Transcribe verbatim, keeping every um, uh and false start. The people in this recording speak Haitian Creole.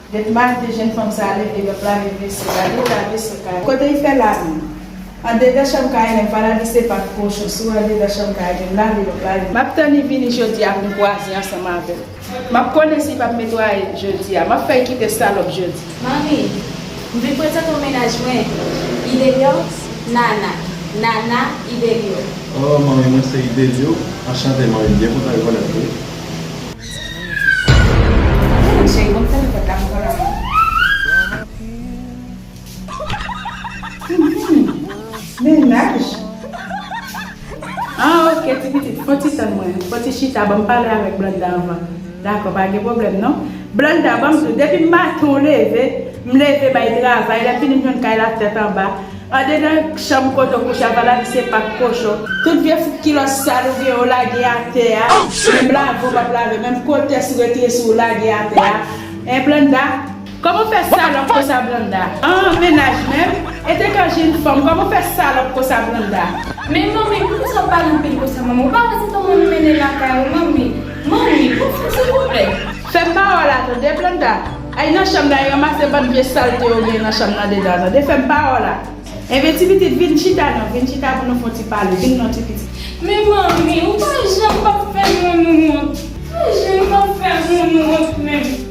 Depi maten, jenn fanm sa a leve, l ap lave vese, gade eta vese kay. Kote l fè la menm? Andedan chanm kay la, m pa lave se pa kochon, si w andedan chanm kay la, m lave, l ap lave. M ap tann li vini jodi a pou m kwaze ansanm avè l. M ap konnen si l p ap netwaye jodi a. M ap fè l kite salòp jodi. Manmi, m vin prezante w mennaj mwen, Idelios, Nana. Nana, Idelios. Oh, manmi, mwen se Idelio. Anchante, manmi, m byen kontan rekonèt ou. Cheri, bon, fè nou fèt la, m konn avan. Mennaj? Ah, ok, ti pitit, fò ti tann mwen. Fò ti chita, ban m pale avèk Blanda anvan. Dakò, pa gen pwoblèm, non. Blanda, ban m di w, depi maten w leve, m leve bay travay, lè fini m jwenn kay la tèt anba. Andedan chanm kote w kouche a, pa lave se pa kochon. Tout vye fout kilòt sal ou gen yo lage atè a. Menm lave w p ap lave, menm kotès ou retire sou ou lage atè a. Hein, Blanda? Kòman w fè salòp konsa, Blanda? Ah, mennaj menm? E te ka jenn fanm, kòman w fè salòp konsa, Blanda? Men manmi, poukisa w pale anpil konsa, manmi? Ou pa wè se ton moun mennen lakay ou, manmi? Manmi, bon, silvouplè. Fè m pawòl la, tande, Blanda. Ay nan chanm la, e ranmase bann vye salte yo gen nan chanm nan dedan, tande? Fè m pawòl la. Enben, ti pitit, vin chita non, vin chita pou nou fè yon ti pale. Vin non, ti pitit. Men manmi, ou pa janm p ap fè moun wont. Ou pa janm p ap fè moun wont menm.